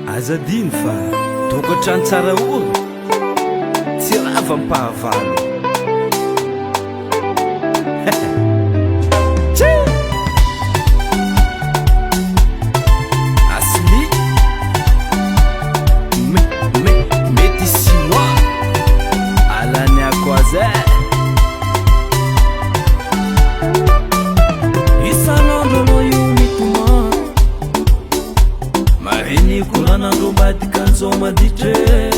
Aza adino fa tokantrano tsara orina tsy rava am-pahavalo. Asli me me metis chinois alaniako azy eh. Isan'andro anao io mitomany Maheno koranandro ambadika an'izao maditra e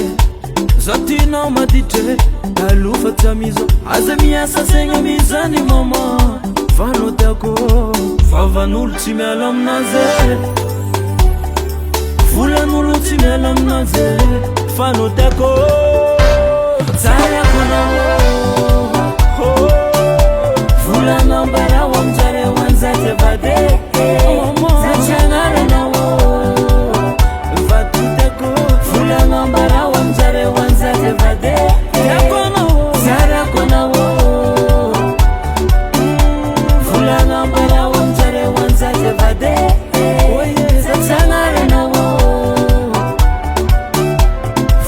Za tianao maditra e Taloha fa tsy amizao Aza miasa saigna amizany mama Fa anao tiako Vavan'olo tsy miala aminazy e Volan'olo tsy miala aminazy e Fa anao tiako Tsarako anao Volana ambarao aminjareo anjady vady Zatra agnaranao Vatotako Volana ambarao aminjareo anjady vady Zarako anao Volana ambarao aminjareo anjady vady Zatra agnaranao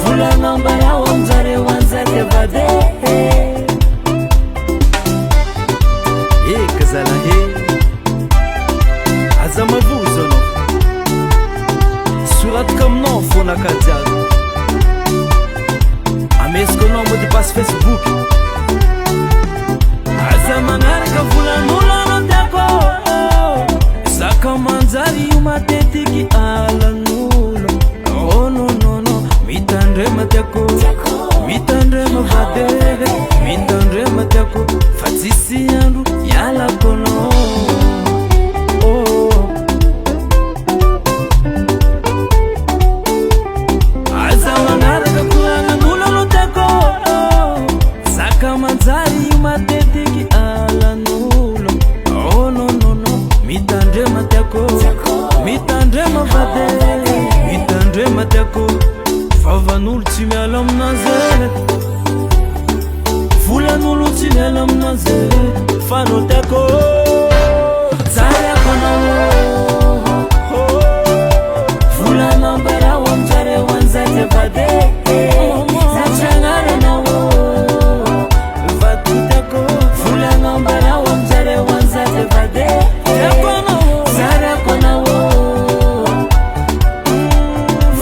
Volana ambarao aminjareo anjady vady Eka zalahy e, aza mavozo anao, soratiko aminao fona kajiaby, amesiko anao mot de passe Facebook. Aza magnaraka volan'olo anao tiako, zaka manjary io matetiky alan'olo. Oh non non non, mitandrema tiako, mitandrema vady e, mitandrema tiako fa tsisy andro ialako anao. Oh. Aza magnaraka koragnan'olo anao tiako, zaka manjary io matetiky alan'olo. Oh non non non, mitandrema tiako, mitandrema vady e, mitandrema tiako, vavan'olo tsy miala aminazy e, volan'olo tsy miala aminazy e, fa anao tiako, tsarako anao. Volana ambarao aminjareo anjady vady e, zatra agnaranao. Vatotako Volana ambarao aminjareo anjady vady e, zarako anao.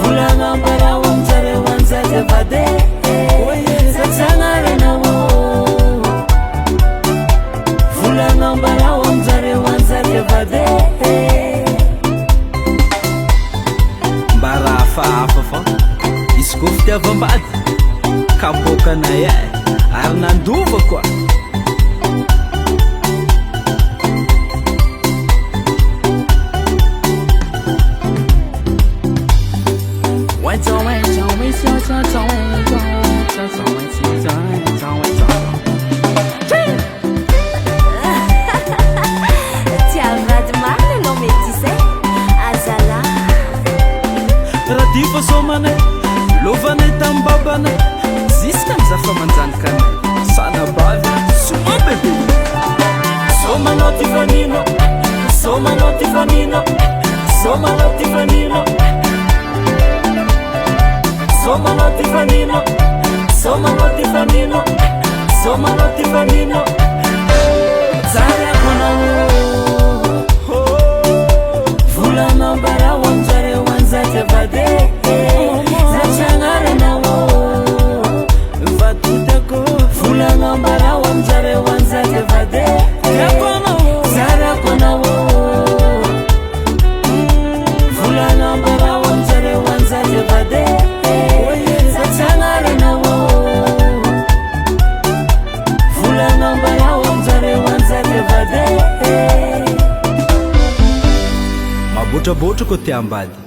Volana ambarao aminjareo anjady vady e, zatra agnaranao. Volana ambarao aminjareo anjady vady e. Mba raha hafahafa fa izy koa fitiavam-bady kapoakanay e, ary nandova koa. Tia vady marina anao Métis e! Azalahy. Raha fa somanay, lovanay tamin'ny babanay, ziska ny zafamanjanikanay, sanabavy soma bebe. Somanao ty fanino, somanao ty fanino, somanao ty fanino, somanao ty fanino, somanao ty fanino, somanao ty fanino. Tsarako anao, volana ambarao aminjareo anjady vady e, zatra agnaranao. Vatotako Volana ambarao aminjareo anjady vady e, zarako anao. Volana ambarao aminjareo anjady vady e, zatra agnaranao. Volana ambarao aminjareo anjady vady e. Mabotrabotra koa te ambady.